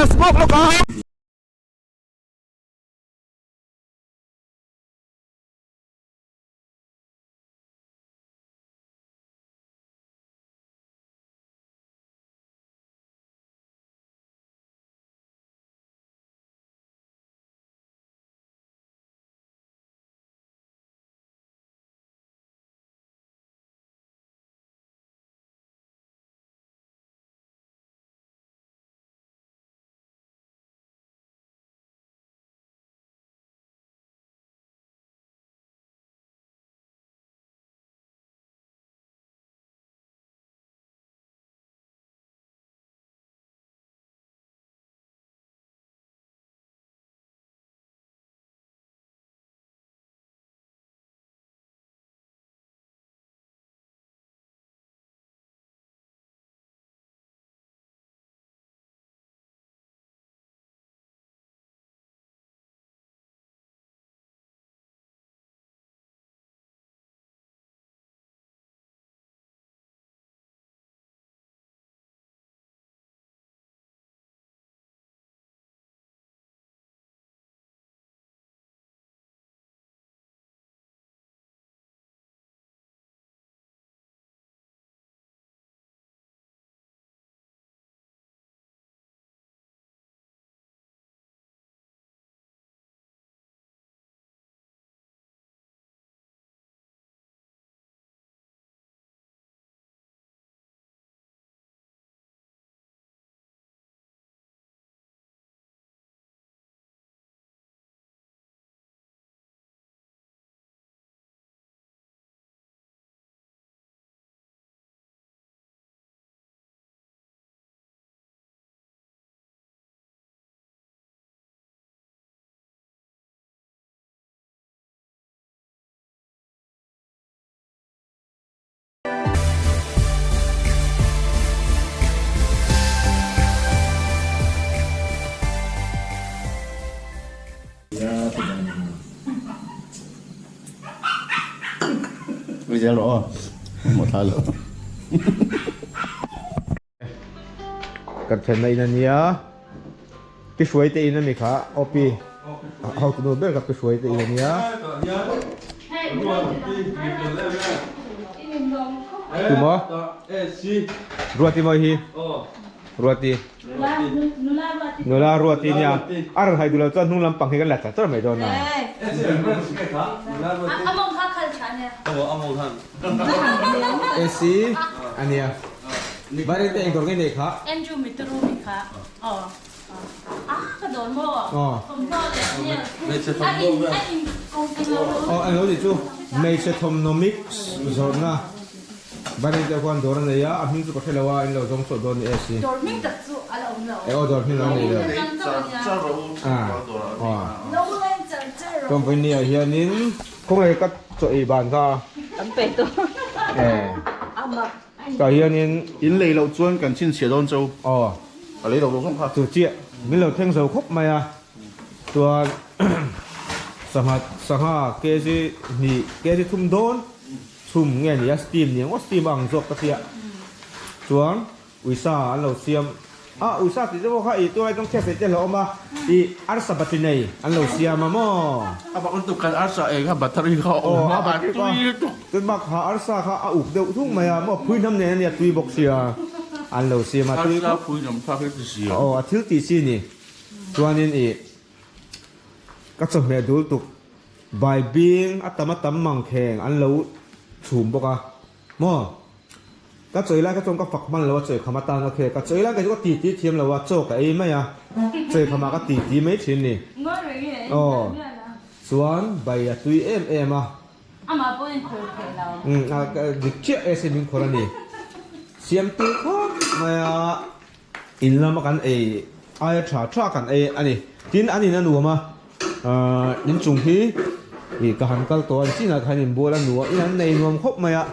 smoke lawk a. Zel rawh aw, hmuh thla lo. Kan thlenna in a nia, Pi Hruai te in a ni kha, aw Pi, hotunu ber kha Pi Hruai te in a nia. Tumaw? Ruati maw hi? Ruati. Nula Ruati nia. A rawn hai duh lo chuan hnung lampang hi kan la char char mai dawn a. AC a nia. Vairen te engkawr ngei nei kha. Andrew Mituru mi kha. Aw. A ka dawn maw? Aw. Thawmhnaw leh hmel. A in a in Aw englo tih chu hmeichhe thawmhnaw mix zawrhna Vairen te khuan dawr a nei a, a hming chu ka hre lo a, in lo zawng chhuah dawn ni AC. Dawr hming tak chu a la awm lo. E aw dawr hming a la nei lo. Ah aw. Company ah hianin khawnge ka chaw ei ban kha. Kan pe tawh. E. Tah hianin. In lei loh chuan kan chhinchhiah dawn cheu. Aw. A lei lo zawng zawng kha. Chu chiah min lo thleng zo khawp mai a. Chuan sangha sangha kg hnih kg thum dawn chhum nge ni a steam ni ang aw steam a ang zawk ka tia. Chuan Uisa an lo siam a, uisa tih te pawh kha ih tunlai chuan cafe te a lo awm a, ih arsa battery nei an lo siam a maw? A bak lutuk khan arsa eng kha battery kha a awm a, a tui lutuk. Tun bak kha arsa kha a uk deuh thung mai a maw, phui hnam nen a nia tui bawk sia an lo siam a, tui Arsa phui hnam thlak hi ti sia. Aw a thil tih chi ni, chuanin ih ka chawhmeh dul tuk bai bing a tam a tam mangkheng an lo chhum bawk a maw. Ka chawi lai kha chuan ka fak hman lo a, chawi kham atan ka khek a, chawi lai kha chu ka ti ti thiam lo a, chaw ka ei mai a, chawi khamah ka ti ti mai thin ni. Aw, chuan bai a tui em em a. Amah pawh in khawr thei lo. Umm, a dik chiah e sin min khawr a ni. Siam tui khawp mai a, in lama kan ei aia tha tha kan ei a ni. Tin, an in a nuam a, inchung hi ih ka han kal tawh a, chinah khan inbual a nuam, in an nei nuam khawp mai a.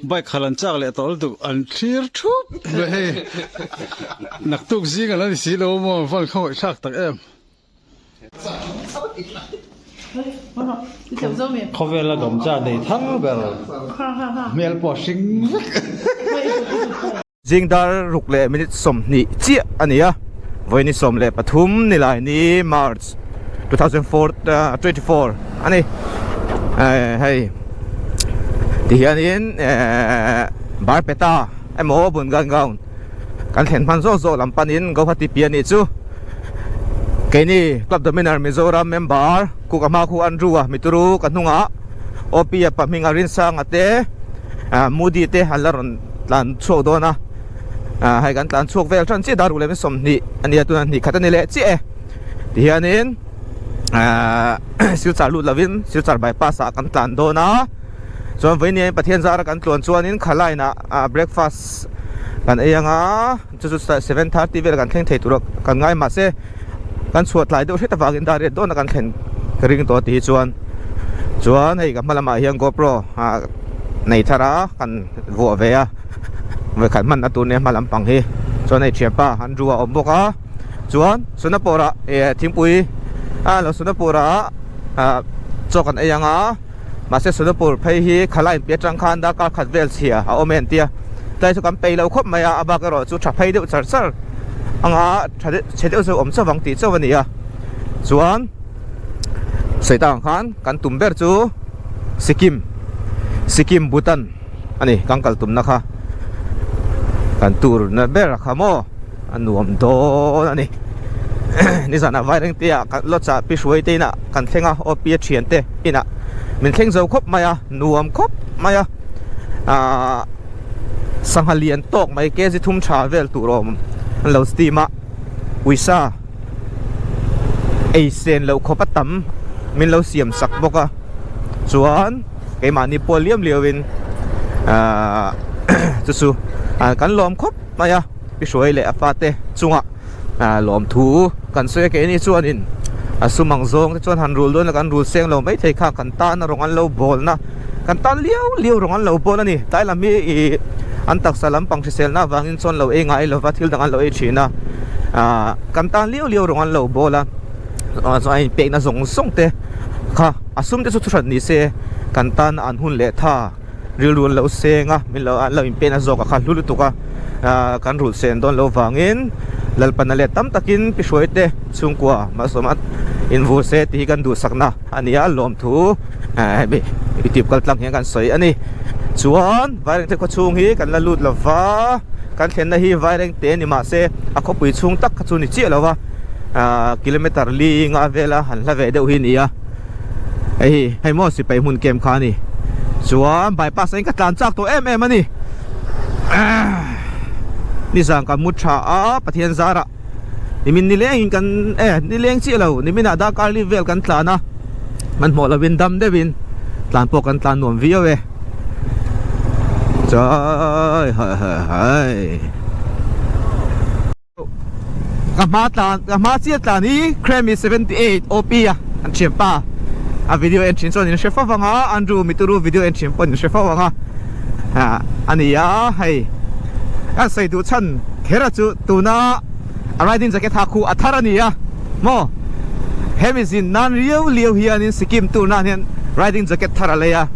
Bike khalh an chak leh tawh lutuk an thlir thup mai hei naktuk zing a la ni si lo maw van khawngaih thlak tak em. Khawvela dawmcha nei thar ber hmel pawh a hring vek. Zing dar ruk leh minute 20 chiah a ni a, vawiin 13 nilai ni March 2024 a ni. Hei tihianin Barpeta emaw Bungangaon kan thlen hman zawk zawk lam panin Guwahati pi a nih chu. Keini Club Dominar Mizoram member Kuka hma khu Andrew a mituru ka hnungah OP a pahming a Rinsanga te Moody te an la rawn tlan chhuak dawn a ah hei kan tlan chhuak vel tan chiah dar ruk leh 20 a nia tuna hnih khat a ni leh chiah e tihianin ah silchar lut lovin silchar bypass ah kan tlan dawn a chuan vawiin Pathian zara kan tluan chuanin kha line ah ah breakfast kan ei anga chu chu 7:30 vel kan thleng thei tur a kan ngai mahse kan chhuah tlai deuh hret avangin dar riat dawn a kan thlen ka ring tawh tih hi chuan chuan hei ka hma lamah hian GoPro ah nei thar a kan vuah ve a vawikhat hman na tur nia hma lampang hi chuan hei thianpa Andrew a awm bawk a chuan Sonapur ah eh thingpui a lo Sonapur ah ah chaw kan ei ang a mahse Sonapur phei hi khalai inpi atang khan darkar khat vel chhia a awm e an tia tlai chu kan peih lo khawp mai a a bak erawh chu tha phei deuh char char anga tha deuh chhe deuh chu awm chauh ang tih chauh a ni a chuan sawi tak ang khan kan tum ber chu Sikkim Sikkim Bhutan a ni kan kal tumna kha kan tur na ber a kha maw a nuam dawn a ni nizanah Vairengte ah kan lawchah pi hruai te inah kan thleng a aw pi a thian te inah min thleng zo khawp mai a nuam khawp mai a ahh sangha lian tawk mai kg thum tha vel tur awm an lo steam a uisa ei sen loh khawp a tam min lo siam sak bawk a chuan keimahni pawh liam liau in ahh chu chu kan lawm khawp mai a pi hruai leh a fate chungah ahh lawmthu kan sawi a keini chuanin a sum ang zawng te chuan han rul dawn a kan rul seng lo maithei kha kan tan a rawng an lo bawl na kan tan liau liau rawng an lo bawl a ni tlai lam hi ih an taksa lampang hriselna avangin chuan lo ei ngai lova thil dang an lo ei thin a ahh kan tan liau liau rawng an lo bawl a chuan a inpekna zawng zawng te kha a sum te chu thuhran ni se kan tan an hun leh tha rilru an lo seng a min lo an lo inpekna zawk a kha hlu lutuk a ahh kan rulh sen dawn loh vangin lalpana let tam takin pi hruai te chhungkua malsawm a invur se tih hi kan duhsakna a ni a lawmthu ahh hemi youtube kal tlang hian kan sawi a ni chuan vairengte khaw chhung hi kan la lut lo va kan thlenna hi vairengte ni mahse a khawpui chhung tak kha chu ni chiah lo va ahh kilometer li nga vela han hla ve deuh hi a ni a. Hei hei maw sipai hmun kem kha a ni chuan bypass ah hian ka tlan chak tawh em em a ni nizan ka mu tha a Pathian zarah nimin nileng in kan e nileng chiah lo nimin ah darkar li vel kan tlan a. Hmanhmawh lovin dam deuhin tlan pawh kan tlan nuam viau e. Chai hai hai hai. Ka hma tlan ka hma chiah tlan hi Kremi 78 OP a an thian pa a video en thin chuan in hre fo vang a Andrew Mituru video en thin pawh in hre fo vang a a ni a hei kan sawi duh chhan kher a chu tuna a riding jacket ha khu a thar a ni a maw hemi zin nan riau liau hianin Sikkim tour nan hian riding jacket thar a lei a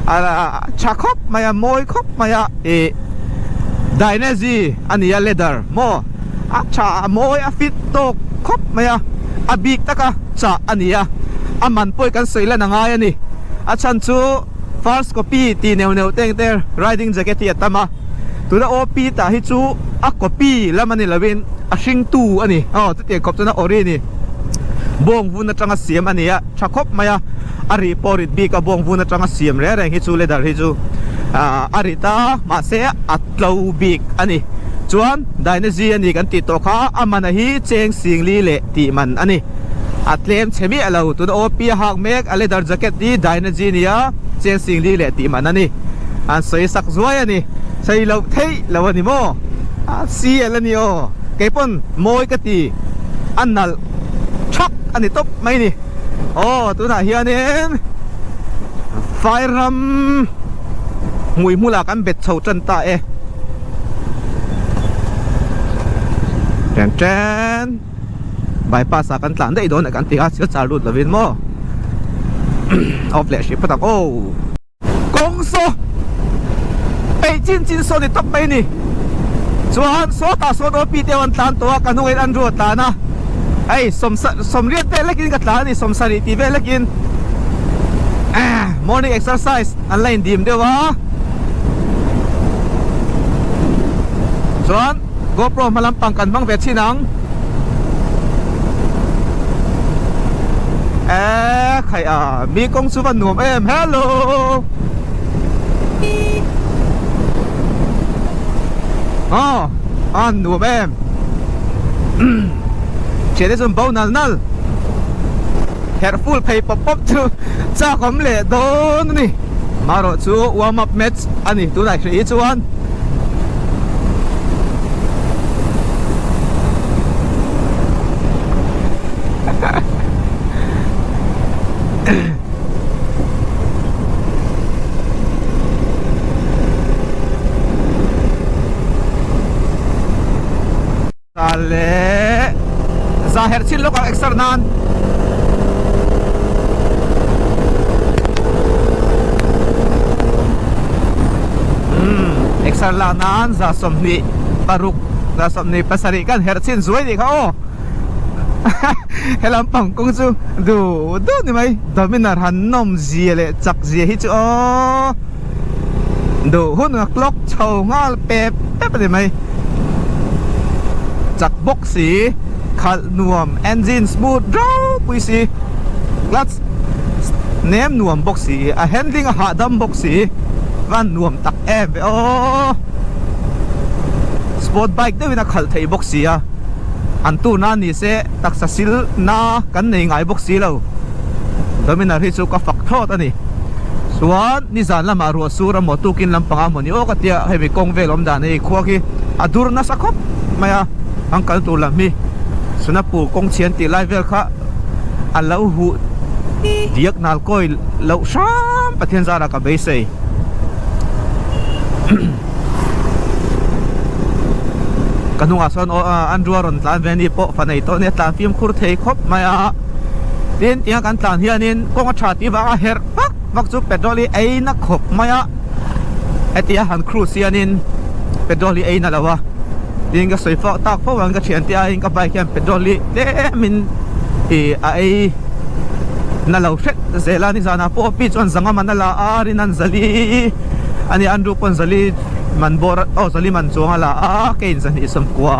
a tha khawp mai a mawi khawp mai a ih Dainezi a ni a leather maw a tha a mawi a fit tawk khawp mai a a bik taka chah a ni a a man pawh kan sawi lan a ngai a ni a chhan chu first copy tih neuh neuh te ang te riding jacket hi a tam a tuna OP tah hi chu a copy lam a ni lovin a hringtu a ni aw chutiang khawp chuan a ori a ni bawng vun atanga siam a ni a. Tha khawp mai a, a rih pawh rit bik a bawng vun atanga siam reng reng hi chu leather hi chu a rit a mahse a tlo bik a ni. Chuan Dynazy a ni kan tih tawh kha a man a hi cheng singli leh tih man a ni. A tlem chhe miah lo tuna OP a hak mek a leather jacket hi Dynazy nia cheng singli leh tih man a ni. An sawi sak zuai a ni. Sawi loh theih lo a ni maw? A CL a ni aw. Keipawn mawi ka ti a nalh. Thak a ni tawp mai ni. Aw tunah hianin Fairam hmui hmulah kan bet chho tan ta e. Chen chen bypass ah kan tlan daih dawn a kan ti a silchar lut lovin maw off leh hrih phawt ang aw. Kawng saw peih chin chin saw ni tawp mai ni. Chuan sawtah sawn OP te an tlan tawh a, ka hnungin an ruat tlan a. Hei sawmriat vel lekin ka tlan a ni, sawmsarih tih vel lekin morning exercise an la indim deuh a. Chuan GoPro hma lampang kan hmang ve thin ang. Eee khai a mi kawng chu va nuam em hello aw a nuam em thian te chuan bo nal nal herh full phei pawp pawp chu chak awm leh dawn a ni marawh chu warm up match a ni tunah hrih hi chuan. Leh za herh chin lawk ang exer nan. Umm exer lak nan za 26 za 27 kan herh chin zuai nih kha aw. He lampang kawng chu duh duh ni mai Dominar han nawm zia leh chak zia hi chu aw duh hun a clock chho nghal pep pep a ni mai chak bawk si khalh nuam engine smooth ropui si clutch nem nuam bawk si a handling a hahdam bawk si van nuam tak em ve aw sport bike deuhin a khalh thei bawk si a. An turna ni se taksa sil na kan nei ngai bawk si lo. Dominar hi chu ka fak thlawt a ni. Chuan nizan lamah ruah sur emaw tukin lampangah emaw ni awk a tia hemi kawng vel awm dan hei khua khi a dur nasa khawp mai a, an kal tur lam hi Sonapur kawng chhian tih lai vel kha a lo huh diak nal kawi loh hram Pathian zarah ka beisei. Ka hnungah sawn aw an rua rawn tlan ve a ni pawh fa nei tawh a nia tlan fimkhur thei khawp mai a tin tinga kan tlan hianin kawng a tha tih vanga herh vak vak chu petrol hi ei na khawp mai a heti a han cruise hianin petrol hi ei na lo a tin ka sawi fak tak fo ang ka thiante aiin ka bike hian petrol hi tlemin ih a ei na lo hret zel a nizanah pawh pi chuan zanga man a la a rin an zali. Ani an ru pawn zali man bawr aw zali man chuang a la a ke in zahnih sawmkua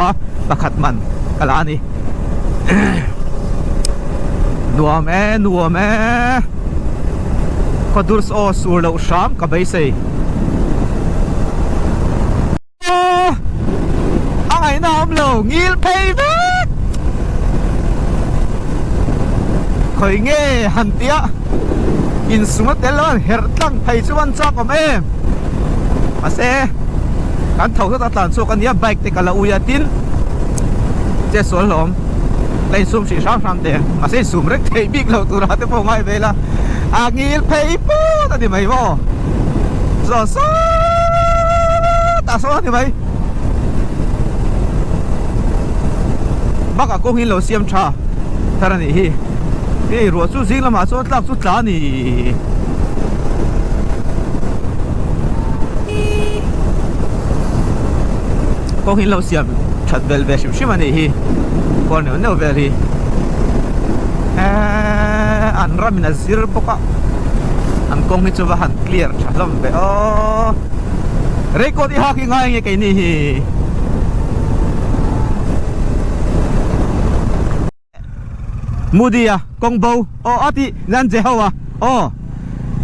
pakhat man ka la a ni nuam e nuam e khawdur aw sur loh hram ka beisei. A ngaihna awm lo ngil phei vek. Khawi nge han tia insum a tel lo an herh tlang phei chu an chak awm em mahse kan tho zat a tlan chhuak a nia bike te ka la ui a tin che sual hlawm la insum hrih hram hram teh ang mahse insum reng theih bik lo tura te pawh ngai ve ila a ngil phei put a ni mai maw zawn sawt ah sawn a ni mai bakah kawng hi an lo siam tha thar a nih hi hei ruah chu zing lamah chuan tlak chu tla a ni. Kawng hi an lo siam that belh ve hrim hrim a nih hi kawr neuh neuh vel hi eee an ram in a zir bawk a an kawng hi chu va han clear tha hlawm ve aw record i hak hi ngai nge keini hi. Moody a kawng bo aw a tih nan Jehoa aw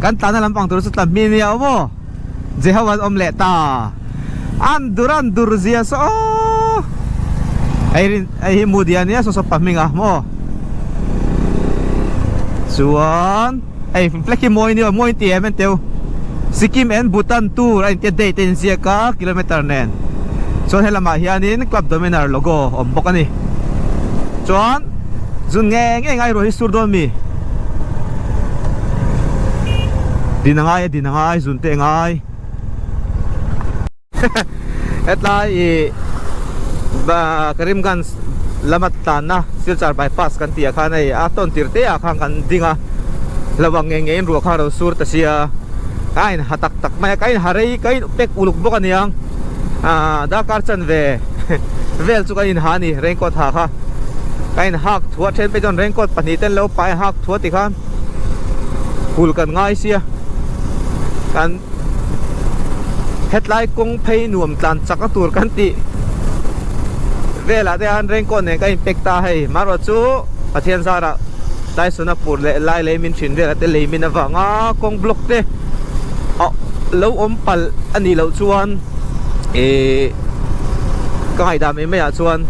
kan tlana lampang tur chu tla hmi nia aw maw Jehoa an awm leh ta an dur an dur zia saw aw hei rin hei hi Moody a nia saw saw pa hming a maw chuan hei flag hi mawi nia mawi ti em enteu Sikkim and Bhutan tour a intia date a inziak a kilometer nen chuan helamah hianin Club Dominar logo awm bawk a ni. Chuan zun nge nge ngai ruah hi sur dawn mi? Din a ngai a din a ngai zun te a ngai. Hetlai ih Karimganj lama tlanna Silchar bypass kan tih ah khan hei a tawn tir te ah khan kan ding a hlauh ang nge nge in ruah kha a rawn sur ta sia ka in ha tak tak mai a ka in ha rei ka in pek uluk bawk a niang ah darkar chanve vel chu kan in ha a ni raincoat ha kha ka in hak thuah then phei chuan raincoat pahnih te an lo pai hak thuah tikhan hul kan ngai sia kan hetlai kawng phei nuam tlan chak a tur kan tih velah te hian raincoat nen ka in pack ta hei marawh chu Pathian zarah Tyson a pur leh lai lei min thin velah te lei min avanga kawng block te a lo awm palh a nih loh chuan ihh ka ngaihdan mai mai ah chuan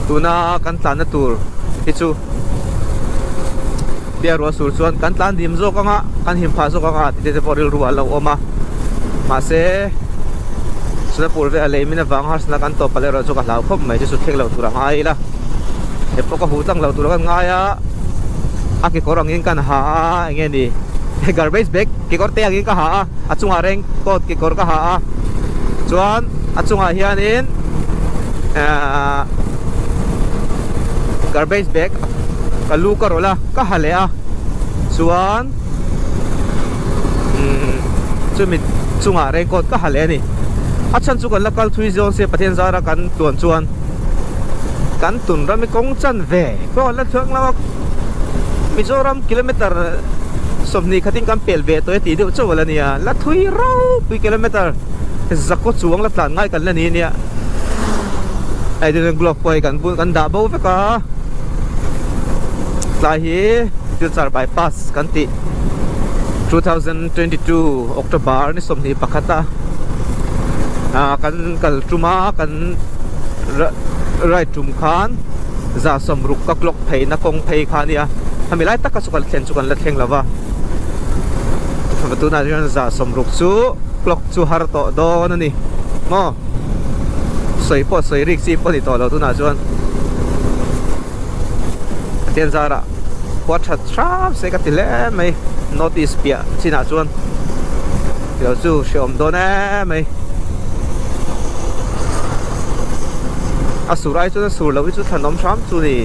tuna kan tlanna tur hi chu Tia ruah sur chuan kan tlan dim zawk anga kan him phah zawk anga tih te pawh rilru ah a lo awm a mahse Sonapur vel a lei min avang harsatna kan tawp palh erawh chu ka hlau khawp mai chu thleng lo tur a ngai ila he pawh ka huh tlang lo tur a kan ngai a a kekawr angin kan ha a eng nge ni garbage bag kekawr te angin ka ha a a chungah reng coat kekawr ka ha a chuan a chungah hianin ahh garbage bag ka lu ka rawlh a ka ha leh a chuan umm chumi chungah raincoat ka ha leh a ni a chhan chu kan la kal thui zawn sia Pathian zara kan tluan chuan kan tun ram hi kawng chan ve pawh an la thluak lo a Mizoram kilometer 20 khatin kan pel ve tawh e tih deuh chauh a la nia la thui ropui kilometer zakaw chuang la tlan ngai kan la ni ania hei chuan glove pawh hei kan bul kan dah bo vek a tlai hi Silchar bypass kan tih 2022 October ni 21 a ah kan kal tum a kan ride tum khan za 60 ka clock pheina kawng phei kha a nia hemi lai taka chu kan thlen chu kan la thleng lo va tunah hian za 60 chu clock chu har tawh dawn a ni maw sawi pawh sawi rik chi pawh a ni tawh lo tunah chuan Pathian zarah khua that hram se ka ti hle mai north east piah chinah chuan tilo chu hrehawm dawn em mai a sur ai chuan a sur loh hi chu thlanawm hram chu ni.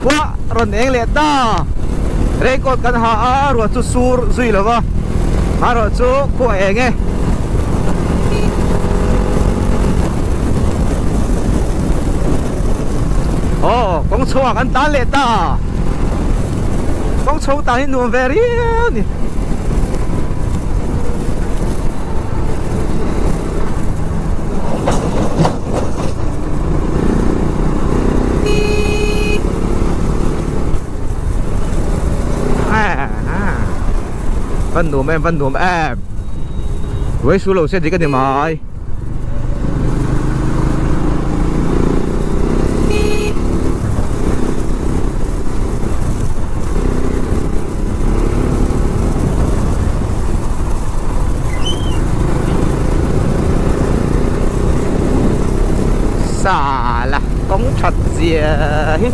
Khua rawn eng leh ta raincoat kan ha a ruah chu sur zui lo va. Marawh chu khua eng e. Aw kawng chhuak an tan leh ta. Kawng chho tan hi nuam ve riau ni. Van nuam em van nuam em Ruai su lo se dik a ni mai. Sala kawng that zia hi.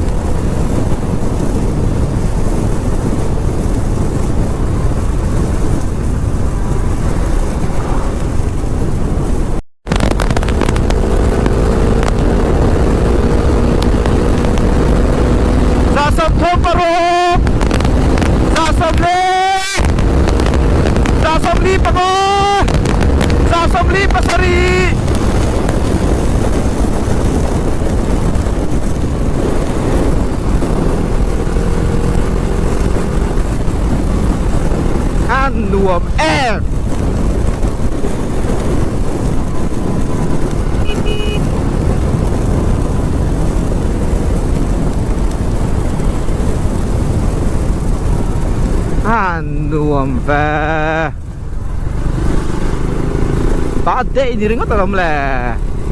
36, 14, 35, 27. A nuam em. A nuam ve. Birthday ni ringawt alawm le.